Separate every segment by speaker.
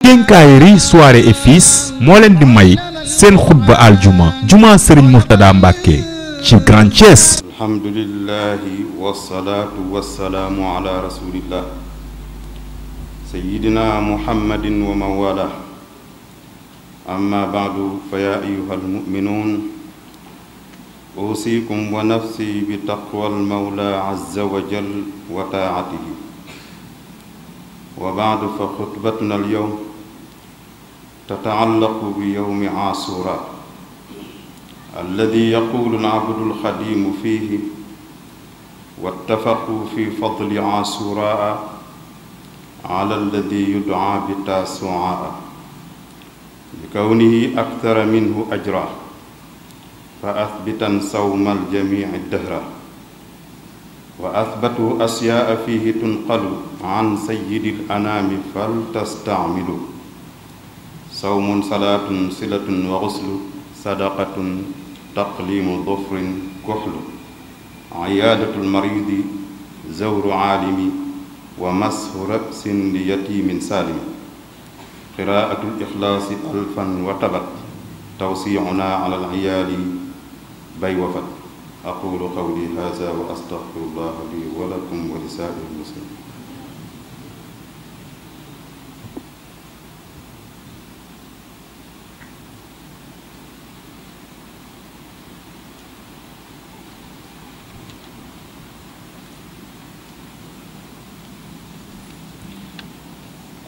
Speaker 1: quincaillerie soirée et fils moo leen di may seen xutba aljuma juma Serigne Mourtada Mbacke ci Grand Thiès.
Speaker 2: alhamdulillahi wassalaatu wassalaamu ala rasulillah sayyidina muhammadin wa mawala amma baadu fa yaa ayyuha almuminuun uusikum wa nafsi bi taqwa almawla azza wa jal wa taatihi wa baadu fa xutbatuna alyawm tataallaqu bi yawmi aasuura alladi yaqulu alabdu alxadimu fiihi wattafaqu fi fadli aasuuraa ala alladi yudcaa bi taasuuaa li kawnihi akthara minhu ajra fa athbitan sawma aljamici dahra wa athbatu asyaa fihi tunqalu an sayyidi alanaami faltastacmilu sawmun salaatun silatun wa guslu sadaqatun taqlimu dufrin kuxlu ciyaadatu lmaridi zawru caalimi wa mashu rabsin li yatimin saalimi qiraatu lixlaasi alfan wa tabat tawsiicuna ala alciyaali bay wafat aqulu qawli haza wa astaxfirullah li wa lakum wa li saa'iri lmuslimin.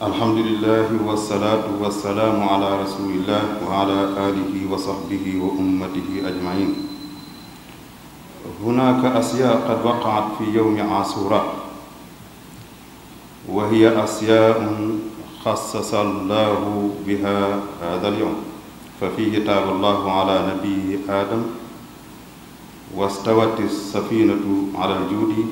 Speaker 2: alhamdulillahi wassalaatu wassalaamu ala rasulillah wa ala alihi wa sahbihi wa ummatihi ajmain. hunaka asyaa qad waqaat fi yawmi aasuura wa hiya asyaa'un xassasa allahu biha hada alyawm fa fihi taaba allahu ala nabiyi aadam wastawat safinatu ala aljuudi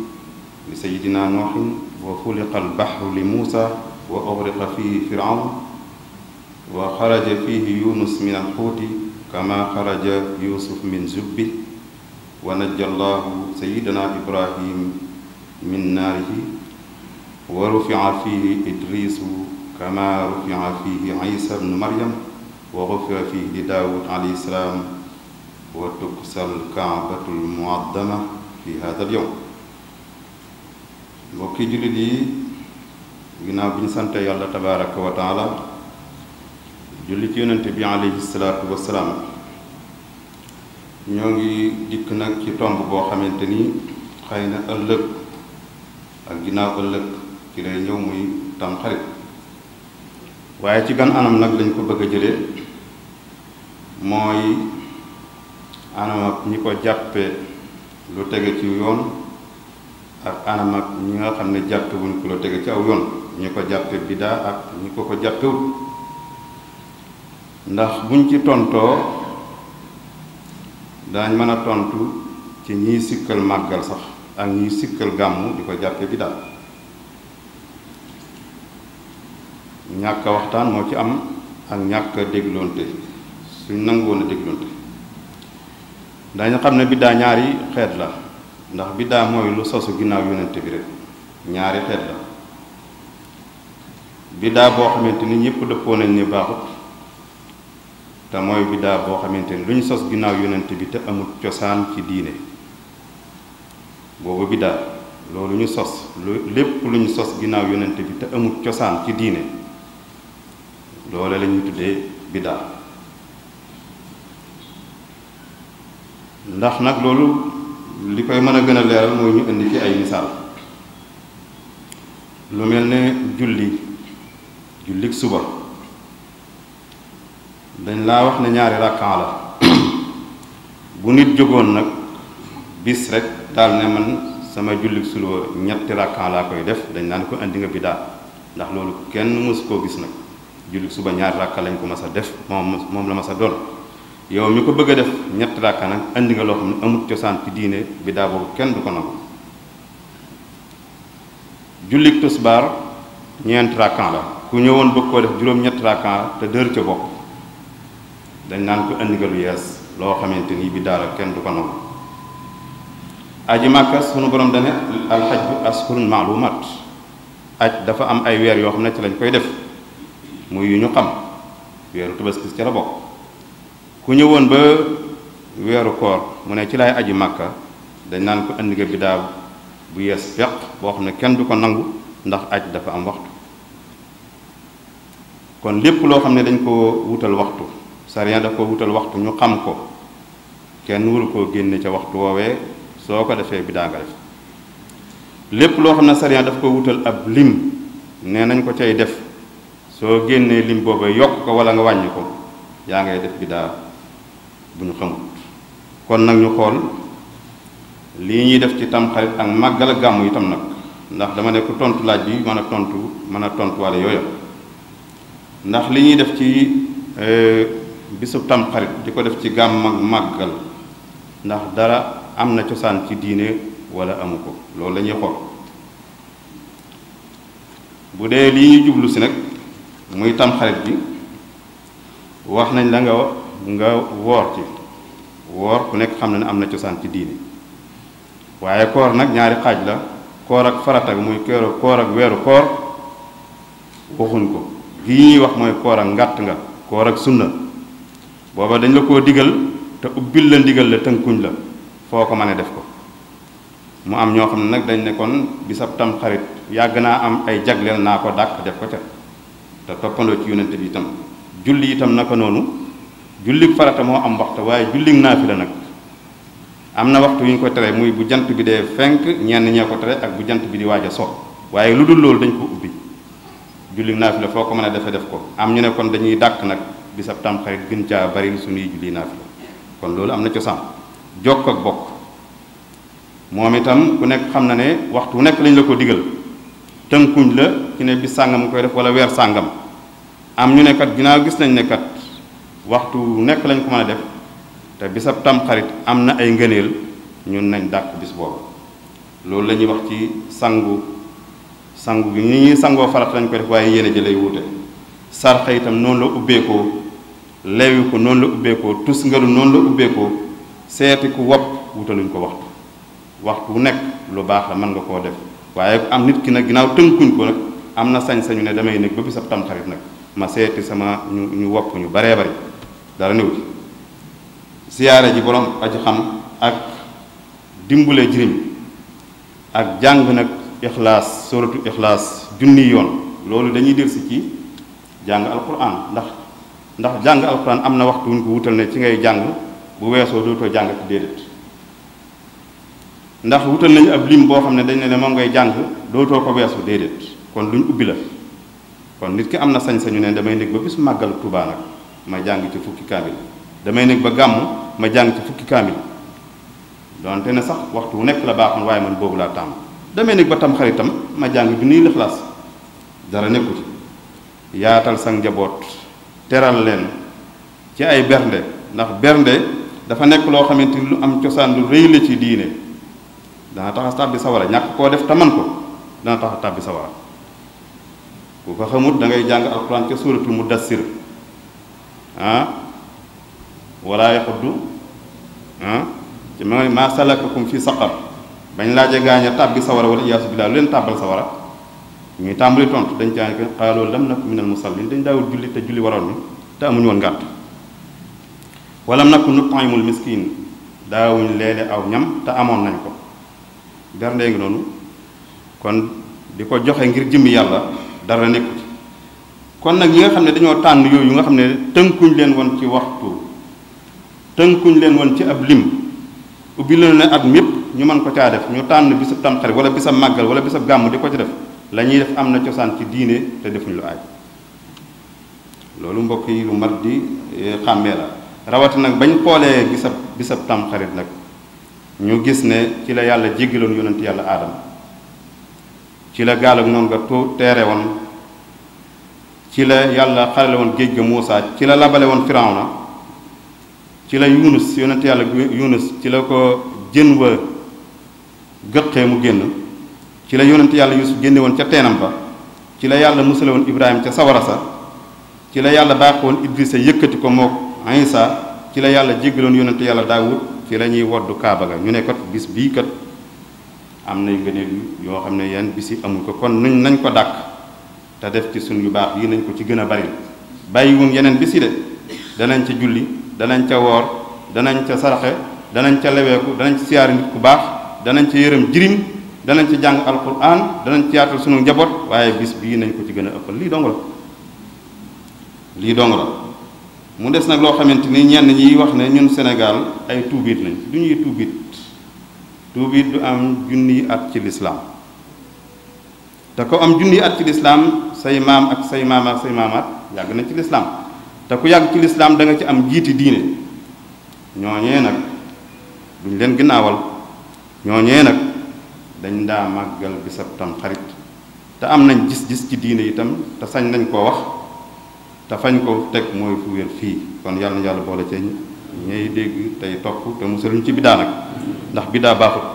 Speaker 2: li sayidina nuuhin wa xuliqa albahru li muusa wa ughriqa fihi fir'awn wa xaraja fihi yunus min alxuuti kama xaraja yusuf min zubbi wa najja allahu sayyidana ibrahim min naarihi wa rufi'a fihi idrisu kama rufi'a fihi isa bnu maryam wa ghufira fihi li daawud alayhi salaam wa tuksal kaabatu almu'azzama fi hada alyawm. mbokki jullit yi, ginnaaw bi ñu sante yàlla tabaraka wa taala julli ci yonente bi alayhi salaatu wassalaam, ñoo ngi dikk nag ci tomb boo xamante ni xëy na ëllëg ak ginnaaw ëllëg ci lay ñëw muy Tamxarit, waaye ci gan anam nag lañ ko bëgg a jëlee mooy anam ak ñi ko jàppe lu tege ci yoon ak anam ak ñi nga xam ne jàppe wuñ ko lu tege ci aw yoon, ñi ko jàppe bidaa ak ñi ko jàppewut. ndax buñ ci tontoo daañ mën a tontu ci ñiy sikkal màggal sax ak ñiy sikkal gàmmu di ko jàppe bidaa. ñàkk a waxtaan moo ci am ak ñàkk a dégloonte. suñ nangoon a dégloonte dañu xam ne bidaa ñaari xeet la, ndax bidaa mooy lu sosu ginnaaw yonente bi rek, ñaari xeet la. biddaa boo xamante ni ñëpp dëppoo nañ ni baaxut, te mooy biddaa boo xamante ni lu ñu sos ginnaaw yonent bi te amul cosaan ci diine, boobu biddaa loolu ñu sos lépp lu ñu sos ginnaaw yonent bi te amul cosaan ci diine, loole la ñuy tuddee biddaa. ndax nag loolu li koy mën a gën a leeral mooy ñu indi ci ay misaal. lu mel ne jullik suba dañ laa wax ne ñaari rakkan la bu nit jógoon nag bis rek daal ne man sama jullik suba ñetti rakkan laa koy def, dañ naan ko indi nga biddaa, ndax loolu kenn mësu koo gis nag. jullik suba ñaari rakka lañ ko mas a def, moom la mas a doon. yow mi ko bëgg a def ñetti rakka nag indi nga loo xam ne amut cosaan ci diine, biddaa boobu kenn du ko nangu. jullik tusbaar ñeenti rakkan la, ku ñëwoon bëgg koo def juróom-ñetti rakkan te dër ca bokk, dañ naan ko indi nga lu yees loo xamante ni biddaa la, kenn du ko nangu. aji màkka sunu borom dane alxajju ashurun maalumaat, aj dafa am ay weer yoo xam ne ci lañ koy def. muy yu ñu xam weeru tabaski ci la bokk. ku ñëwoon ba weeru koor mu ne ci lay aji màkka dañ naan ko indi nga bidaa bu yees peq boo xam ne kenn du ko nangu ndax aj dafa am waxtu. kon lépp loo xam ne dañ ko wutal waxtu sariya daf ko wutal waxtu ñu xam ko kenn waru koo génne ca waxtu woowee soo ko defee bidaa nga def. lépp loo xam ne sariya daf ko wutal ab lim nee nañ ko cay def soo génnee lim booba yokk ko wala nga wàññi ko yaa ngay def bidaa bu ñu xamut. kon nag ñu xool lii ñuy def ci tamxarit ak màggal ak gàmmu itam nag ndax dama ne ku tontu laaj bi mën a tontuwaale yooya. ndax li ñuy def ci bisub tamxarit di ko def ci gàmm ak màggal ndax dara am na cosaan ci diine wala amu ko loolu la ñuy xool. bu dee lii ñu jublu si nag muy tamxarit bi wax nañ la nga woor ci woor ku nekk xam na ne am na cosaan ci diine waaye koor nag ñaari xaaj la koor ak farata muy koor ak weeru koor waxuñ ko. gi ñuy wax mooy koor ak ngàtt nga koor ak sunna booba dañ la koo digal te ubbil la ndigal la tënkuñ la foo ko mën a def ko. mu am ñoo xam ne nag dañ ne kon bisab tamxarit yàgg naa am ay jagleel naa ko dàq def ko ca te toppandoo ci yonente bi itam. julli itam naka noonu jullik farata moo am waxtu waaye jullik naafila nag am na waxtu yu ñu ko tere muy bu jant bi dee fenk ñenn ñee ko tere ak bu jant bi di waaj a so waaye lu dul loolu dañ ko ubbi. julli naafila foo ko mën a defe def ko am ñu ne kon dañuy dàq nag bisab tamxarit gën caa bari suñuy julli naafila kon loolu am na cosaan. jokk ak bokk moom itam ku nekk xam na ne waxtu wu nekk lañ la ko digal tënkuñ la ci ne bis sàngam nga koy def wala weer sàngam. am ñu ne kat ginnaaw gis nañ ne kat waxtu wu nekk lañ ko mën a def te bisab tamxarit am na ay ngëneel ñun nañ dàq bis boobu. loolu la ñuy wax ci sangu bi ni ñuy sangoo farat lañ ko def waaye yéene ji lay wuute. sarxa itam noonu la ubbeekoo leewi ko noonu la ubbeekoo tus ngalu noonu la ubbeekoo seeti ku wopp wutaluñ ko waxtu wu nekk lu baax la mën nga koo def waaye am nit ki nag ginnaaw tënkuñ ko nag am na sañ-sañu ne damay nekk ba bisab tamxarit nag ma seeti sama ñu wopp ñu baree bari dara néew ci. siyaare ji borom aji xam ak dimbule jirim ak jàng nag ixlaas suratu ixlaas junni yoon loolu dañuy dellusi ci jàng alquran ndax jàng alquran am na waxtu wuñ ko wutal ne ci ngay jàng bu weesoo dootoo jàngati déedéet. ndax wutal nañu ab lim boo xam ne dañ ne moom ngay jàng dootoo ko weesu déedéet kon luñ ubbi la. kon nit ki am na sañ-sañu ne damay nekk ba bis màggal Tuubaa nag ma jàng ci fukki kaamil damay nekk ba gàmm ma jàng ci fukki kaamil donte ne sax waxtu wu nekk la baaxoon waaye man boobu laa tàmm. damay nekk ba tam xaritam ma jàng junniy Ixlaas dara nekku ci. yaatal sa njaboot teral leen ci ay bernde ndax bernde dafa nekk loo xamante ni lu am cosaan lu rëy la ci diine dana tax a tàbbi sawara ñàkk koo def taman ko dana tax a tàbbi sawara. ku ko xamut da ngay jàng alquran ca suuratul mudassir wala yaxuddu ci ma salakakum fi saqar bañ laajee gaaña tàbbi sawara wala iyaasu billaah lu leen tàbbal sawara ñuy tàmbali tontu dañ caa ne qaaloo lam naku minal musallin dañ daawul julli te julli waroon ni te amuñu woon ngàtt. walam naku nut'imul miskin daawuñ leele aw ñam te amoon nañ ko. bernde ngi noonu kon di ko joxe ngir jëmmi yàlla dara nekku ci. kon nag ñi nga xam ne dañoo tànn yooyu nga xam ne tënkuñ leen woon ci waxtu tënkuñ leen woon ci ab lim ubbi leen ne at mépp ñu mën ko caa def ñu tànn bisab tamxarit wala bisab màggal wala bisab gàmm di ko ci def la ñuy def am na cosaan ci diine te defuñ lu aaj. loolu mbokk yi lu mat di xàmmee la rawati nag bañ xoolee bisab tamxarit nag ñu gis ne ci la yàlla jéggaloon yonent yàlla aadama ci la gaal ak noonu nga teere woon ci la yàlla xarale woon géej ga Muusaa ci la labale woon Firawna ci la Yunus yonent yàlla Yunus ci la ko jën wa gëqee mu génn ci la yonent yàlla Yuusuf génne woon ca teenam ba ci la yàlla musale woon Ibrahima ca sawara sa ci la yàlla baax woon Idrissa yëkkati ko mook Isa ci la yàlla jéggaloon yonent yàlla Daawud ci la ñuy woddu Kaaba ga ñu ne kat bis bii kat am nay ngëneel yoo xam ne yenn bis yi amul ko kon nañ ko dàkk te def ci suñ yu baax yi nañ ko ci gën a bari bàyyiwun yeneen bis yi de danañ ca julli danañ ca woor danañ ca saraxe danañ ca leweeku danañ ca siyaari nit ku baax danañ ca yërëm jirim danañ ca jàng alquran danañ ci yaatal sunu njaboot waaye bis bii nañ ko ci gën a ëppal lii dong la mu des nag loo xamante ni ñenn ñi wax ne ñun Sénégal ay tuubit lañ du ñuy tuubit du am junniy at ci lislaam te ko am junniy at ci lislaam say maam ak say maam ak say maamaat yàgg nañ ci lislaam te ku yàgg ci lislaam da nga ci am jiiti diine ñooñee nag duñ leen ginnaawal ñooñee nag dañ daa màggal bisab tam xarit te am nañ gis-gis ci diine itam te sañ nañ koo wax te fañ ko teg mooy fu wér fii kon yàlla na yàlla boole ci ñay dégg tey topp te musal ñu ci biddaa nag ndax biddaa baaxut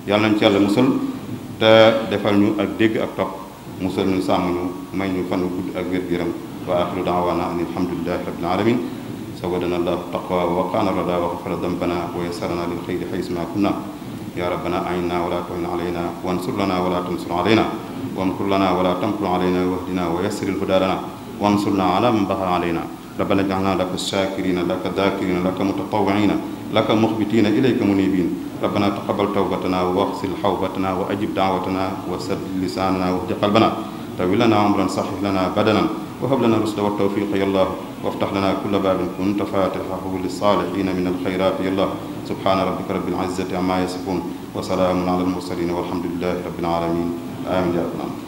Speaker 2: yàlla nañ ci yàlla musal te defal ñu ak dégg ak topp musal ñu sàmm ñu may ñu fan gudd ak wér-gu-yaram wa axiru daawaana an alhamdulillahi rabbil alamin sawadana allahu taqwa wa waqaana rada wa xafara dambana wa yasarana lil xayri xaysuma kunna ya rabbana ayna wala tuhin alayna wansur lana wala tansur alayna wamkur lana wala tamkur alayna wahdina wa yassir alhuda lana wansurna ala man baxa alayna rabbana ij'alna laka shakirina laka dhakirina laka mutatawwi'ina laka mukhbitina ilayka munibin rabbana taqabbal tawbatana waghsil hawbatana wa ajib da'watana wa saddid lisanana wahdi qalbana tawil lana umran sahih lana badanan wa hab lana rusda wa tawfiqa ya Allah وافتح لنا كل باب كنت فاتحه للصالحين من الخيرات يا الله سبحان ربك رب العزة عما يصفون وسلام على المرسلين والحمد لله رب العالمين آمين يا رب العالمين